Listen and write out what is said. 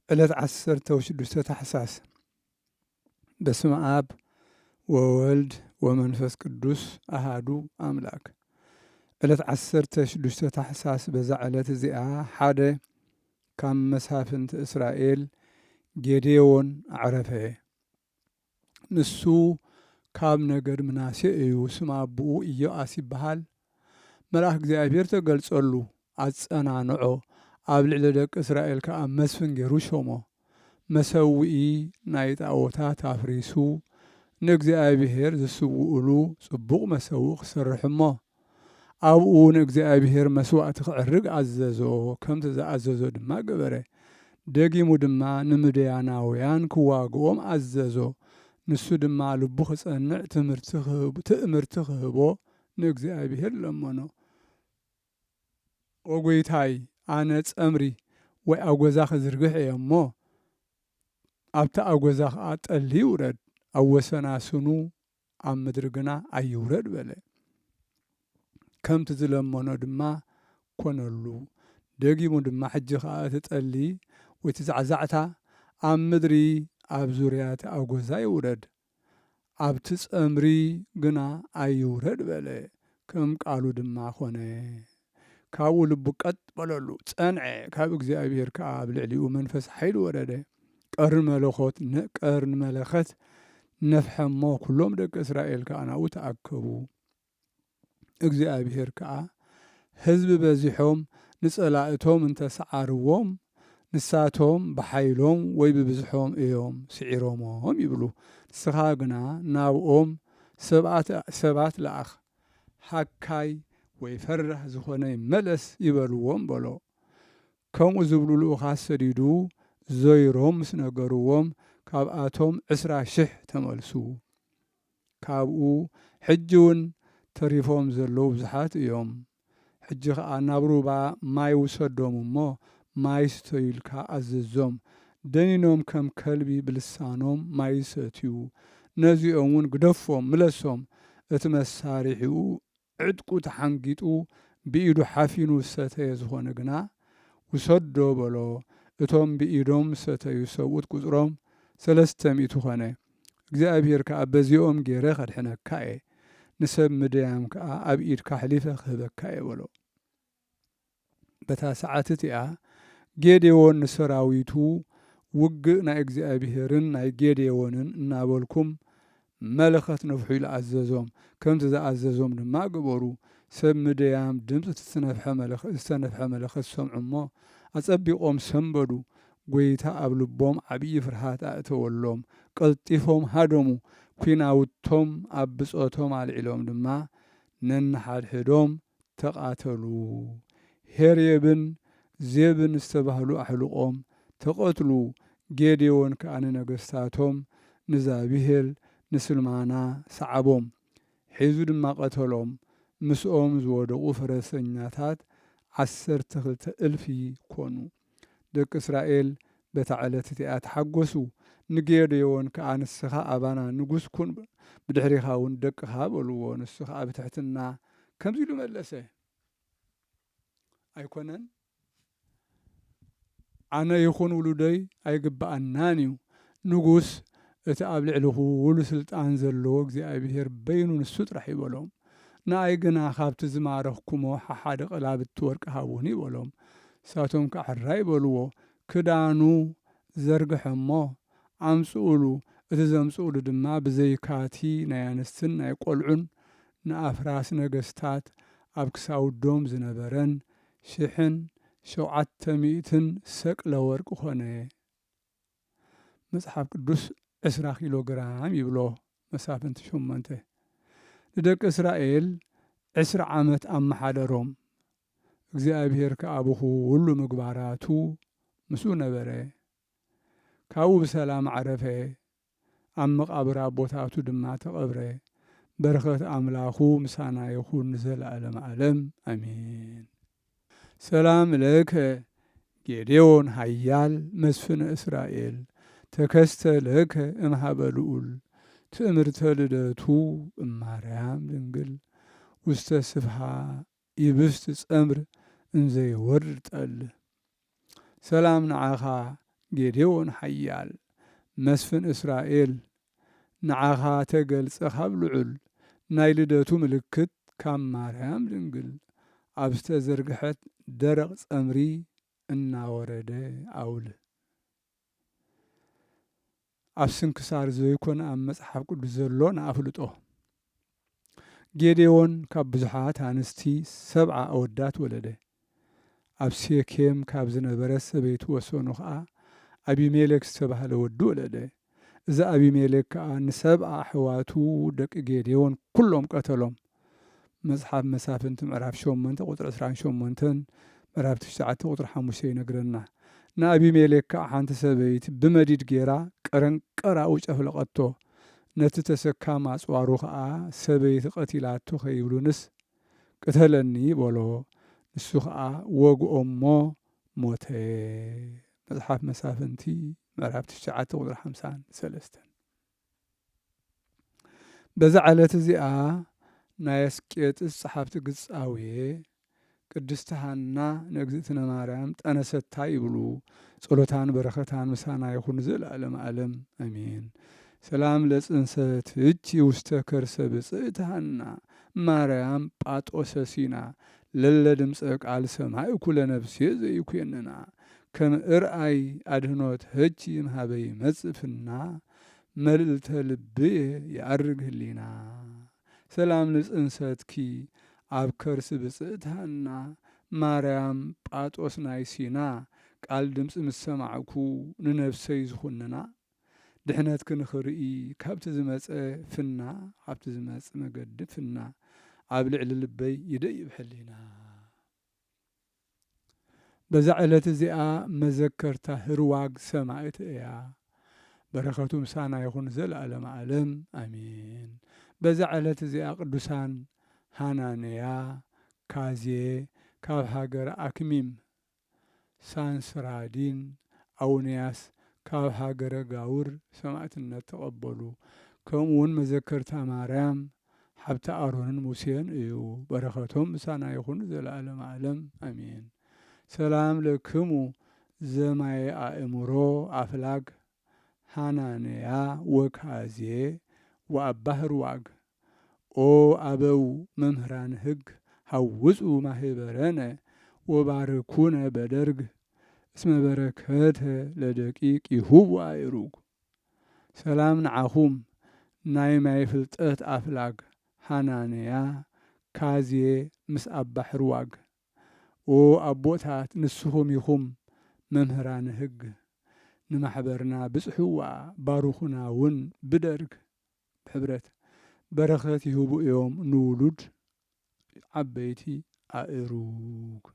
ዕለት ዓሰርተ ወሽዱሽተ ታሕሳስ። በስመ ኣብ ወወልድ ወመንፈስ ቅዱስ ኣሃዱ ኣምላክ። ዕለት ዓሰርተ ሽዱሽተ ታሕሳስ፣ በዛ ዕለት እዚኣ ሓደ ካብ መሳፍንቲ እስራኤል ጌዴዎን ኣዕረፈ። ንሱ ካብ ነገድ ምናሴ እዩ። ስም ኣቦኡ ኢዮኣስ ይበሃል። መልኣኽ እግዚኣብሔር ተገልጸሉ፣ ኣጸናንዖ፣ ኣብ ልዕሊ ደቂ እስራኤል ከኣ መስፍን ገይሩ ሾሞ። መሰውኢ ናይ ጣዖታት ኣፍሪሱ፣ ንእግዚኣብሔር ዝስውኡሉ ጽቡቕ መሰውኢ ክሰርሕ እሞ፣ ኣብኡ ንእግዚኣብሔር መስዋእቲ ክዕርግ ኣዘዞ። ከምቲ ዝኣዘዞ ድማ ገበረ። ደጊሙ ድማ ንምድያናውያን ክዋግኦም ኣዘዞ። ንሱ ድማ ልቡ ክጸንዕ ትምህርቲ ክህብ-፣ ትእምርቲ ክህቦ ንእግዚኣብሔር ለመኖ። "ኦ ጐይታይ፣ ኣነ ጸምሪ ወይ ኣጐዛ ክዝርግሕ እየ እሞ፣ ኣብቲ ኣጐዛ ኸኣ ጠሊ ይውረድ፣ ኣብ ወሰናስኑ ኣብ ምድሪ ግና ኣይውረድ" በለ። ከምቲ ዝለመኖ ድማ ኮነሉ። ደጊሙ ድማ፣ "ሕጂ ኸኣ እቲ ጠሊ ወይ እቲ ዛዕዛዕታ ኣብ ምድሪ ኣብ ዙርያ እቲ ኣጐዛ ይውረድ፣ ኣብቲ ጸምሪ ግና ኣይውረድ" በለ። ከም ቃሉ ድማ ኾነ። ካብኡ ልቡ ቀጥ በለሉ፣ ጸንዐ። ካብ እግዚኣብሔር ከኣ ኣብ ልዕሊኡ መንፈስ ሓይሊ ወረደ። ቀርኒ መለኾት ነ-፣ ቀርኒ መለኸት ነፍሐ እሞ፣ ኩሎም ደቂ እስራኤል ከኣ ናብኡ ተኣከቡ። እግዚኣብሔር ከኣ፣ "ህዝቢ በዚሖም ንጸላእቶም እንተ ሰዓርዎም፣ ንሳቶም ብሓይሎም ወይ ብብዝሖም እዮም ስዒሮሞም" ይብሉ። ንስኻ ግና ናብኦም ሰባት፣ ሰባት ለኣኽ፣ "ሃካይ ወይ ፈራህ ዝኾነ ይመለስ" ይበልዎም በሎ። ከምኡ ዝብሉ ልኡኻት ሰዲዱ ዞይሮም ምስ ነገርዎም፣ ካብኣቶም ዕስራ ሽሕ ተመልሱ። ካብኡ፣ "ሕጂ እውን ተሪፎም ዘለዉ ብዙሓት እዮም። ሕጂ ኸኣ ናብ ሩባ ማይ ውሰዶም እሞ፣ ማይ ይስተዩ ኢልካ ኣዘዞም። ደኒኖም ከም ከልቢ ብልሳኖም ማይ ይሰትዩ። ነዚኦም እውን ግደፎም፣ ምለሶም። እቲ መሳርሒኡ ዕጥቁ ተሓንጊጡ ብኢዱ ሓፊኑ ዝሰተየ ዝኾነ ግና ውሰዶ" በሎ። እቶም ብኢዶም ዝሰተዩ ሰብኡት ቁጽሮም ሰለስተ ሚእቲ ኾነ። እግዚኣብሔር ከኣ፣ "በዚኦም ገይረ ከድሕነካ እየ፣ ንሰብ ምድያም ከኣ ኣብ ኢድካ ኣሕሊፈ ክህበካ እየ" በሎ። በታ ሰዓት እቲኣ ጌዴዎን ንሰራዊቱ፣ "ውግእ ናይ እግዚኣብሔርን ናይ ጌዴዎንን እናበልኩም መለኸት ንፍሑ" ኢሉ ኣዘዞም። ከምቲ ዝኣዘዞም ድማ ገበሩ። ሰብ ምድያም ድምፂ እቲ ዝተነፍሐ መለኸ-፣ ዝተነፍሐ መለኸት ሰምዑ እሞ፣ ኣጸቢቖም ሰንበዱ። ጐይታ ኣብ ልቦም ዓብዪ ፍርሃት ኣእተወሎም። ቀልጢፎም ሃደሙ። ኲናውቶም ኣብ ብጾቶም ኣልዒሎም ድማ ነንሓድሕዶም ተቓተሉ። ሄሬብን ዜብን ዝተባህሉ ኣሕሉቖም ተቐትሉ። ጌዴዎን ከኣ ንነገስታቶም ንዛብሄል ንስልማና ሰዓቦም፣ ሒዙ ድማ ቀተሎም። ምስኦም ዝወደቑ ፈረሰኛታት ዓሰርተ ክልተ እልፊ ኮኑ። ደቂ እስራኤል በታ ዕለት እቲኣ ተሓጐሱ። ንጌዴዎን ከኣ፣ "ንስኻ ኣባና ንጉስ ኩን፣ ብድሕሪኻ እውን ደቅኻ" በልዎ። ንሱ ኸኣ ብትሕትና ከምዚ ኢሉ መለሰ፣ "ኣይኮነን፣ ኣነ ይኹን ውሉደይ ኣይግብኣናን እዩ። ንጉስ፣ እቲ ኣብ ልዕሊ ኩሉ ስልጣን ዘለዎ እግዚኣብሔር በይኑ ንሱ ጥራሕ" ይበሎም። "ንኣይ ግና ካብቲ ዝማረኽኩሞ ሓሓደ ቀላብቲ ወርቂ ሃቡኒ" ይበሎም። ንሳቶም ከኣ ሕራይ በልዎ። ክዳኑ ዘርግሐ እሞ ኣምጽኡሉ። እቲ ዘምጽኡሉ ድማ ብዘይካቲ ናይ ኣንስትን ናይ ቆልዑን ንኣፍራስ ነገስታት ኣብ ክሳውዶም ዝነበረን ሽሕን ሸውዓተ ሚእትን ሰቅለ ወርቂ ኾነ። መጽሓፍ ቅዱስ ዕስራ ኪሎ ግራም ይብሎ፣ መሳፍንቲ ሸሞንተ። ንደቂ እስራኤል ዕስራ ዓመት ኣመሓደሮም። እግዚኣብሔር ከኣ ብኹሉ ምግባራቱ ምስኡ ነበረ። ካብኡ ብሰላም ዓረፈ፣ ኣብ መቓብር ኣቦታቱ ድማ ተቐብረ። በረኸት ኣምላኹ ምሳና ይኹን ንዘለኣለም ዓለም፣ ኣሜን። ሰላም ለከ ጌዴዎን ኃያል መስፍነ እስራኤል፣ ተከስተ ለከ እምሃበ ልዑል፣ ትእምርተ ልደቱ እማርያም ድንግል፣ ውስተ ስፍሃ ይብስት ጸምር እንዘይወርድ ጠል። ሰላም ንዓኻ ጌዴዎን ሓያል መስፍን እስራኤል፣ ንዓኻ ተገልጸ ካብ ልዑል፣ ናይ ልደቱ ምልክት ካብ ማርያም ድንግል፣ ኣብ ዝተዘርግሐት ደረቕ ጸምሪ እናወረደ ኣውል። ኣብ ስንክሳር ዘይኮነ ኣብ መጽሓፍ ቅዱስ ዘሎ ንኣፍልጦ። ጌዴዎን ካብ ብዙሓት ኣንስቲ ሰብዓ ኣወዳት ወለደ። ኣብ ሴኬም ካብ ዝነበረት ሰበይቲ ወሰኑ ኸኣ ኣቢሜሌክ ዝተባህለ ወዲ ወለደ። እዚ ኣቢሜሌክ ከኣ ንሰብዓ ኣሕዋቱ ደቂ ጌዴዎን ኩሎም ቀተሎም። መጽሓፍ መሳፍንቲ ምዕራፍ ሸሞንተ ቁጽሪ ዕስራን ሸሞንተን፣ ምዕራፍ ትሽዓተ ቁጽሪ ሓሙሽተ ይነግረና። ንኣቢሜሌክ ከኣ ሓንቲ ሰበይቲ ብመዲድ ጌራ ቀረንቀራኡ ጨፍለቐቶ። ነቲ ተሰካም ኣጽዋሩ ኸኣ ሰበይቲ ቀቲላቶ ከይብሉንስ ቅተለኒ በሎ። ንሱ ኸኣ ወግኦ እሞ ሞተ። መጽሓፍ መሳፍንቲ ምዕራፍ ትሽዓተ ቁጽሪ ሓምሳን ሰለስተን። በዛ ዕለት እዚኣ ናይ ኣስቄጥስ ጸሓፍቲ ግጻዌ ቅድስቲ ሃና ንእግዝእትነ ማርያም ጠነሰታ ይብሉ። ጸሎታን በረኸታን ምሳና ይኹን ዘለዓለመ ዓለም ኣሜን። ሰላም ለጽንሰትኪ ውስተ ከርሰ ብጽእቲ ሃና ማርያም ጳጦሰ ሲና ለለ ድምፀ ቃል ሰማዕኩ ለነፍሴ ዘይኩንና ከም እርኣይ ኣድህኖት ህቺ እምሃበ ይመጽእ ፍና መልእልተ ልብየ የዐርግ ህሊና። ሰላም ንጽንሰትኪ ኣብ ከርሲ ብጽእቲ ሃና ማርያም ጳጦስ ናይ ሲና ቃል ድምፂ ምስ ሰማዕኩ ንነፍሰይ ዝኹንና ድሕነትኪ ንኽርኢ ካብቲ ዝመጸ ፍና ካብቲ ዝመጽ መገዲ ፍና ኣብ ልዕሊ ልበይ ይደይብ ሕሊና። በዛ ዕለት እዚኣ መዘከርታ ህርዋግ ሰማእት እያ። በረኸቱ ምሳና ይኹን ዘለዓለም ዓለም ኣሜን። በዛ ዕለት እዚኣ ቅዱሳን ሃናንያ፣ ካዜ ካብ ሃገር ኣክሚም፣ ሳንስራዲን ኣውንያስ ካብ ሃገረ ጋውር ሰማእትነት ተቐበሉ። ከምኡ እውን መዘከርታ ማርያም ሓብቲ ኣሮንን ሙሴን እዩ። በረኸቶም ምሳና ይኹን ዘለዓለም ዓለም ኣሜን። ሰላም ለክሙ ዘማየ ኣእምሮ ኣፍላግ ሃናንያ ወካዜ ወኣባ ህርዋግ። ኦ ኣበው መምህራን ህግ ሃውፁ ማህበረነ ወባርኩነ በደርግ እስመ በረከተ ለደቂቅ ይሁቡ ኣእሩግ። ሰላም ንዓኹም ናይ ማይ ፍልጠት ኣፍላግ ሃናንያ ካዜ ምስ ኣባ ሕርዋግ። ኦ ኣቦታት ንስኹም ኢኹም መምህራን ህግ ንማሕበርና ብጽሕዋ ባርኹና እውን ብደርግ ብሕብረት በረኸት ይህቡ እዮም ንውሉድ ዓበይቲ ኣእሩግ።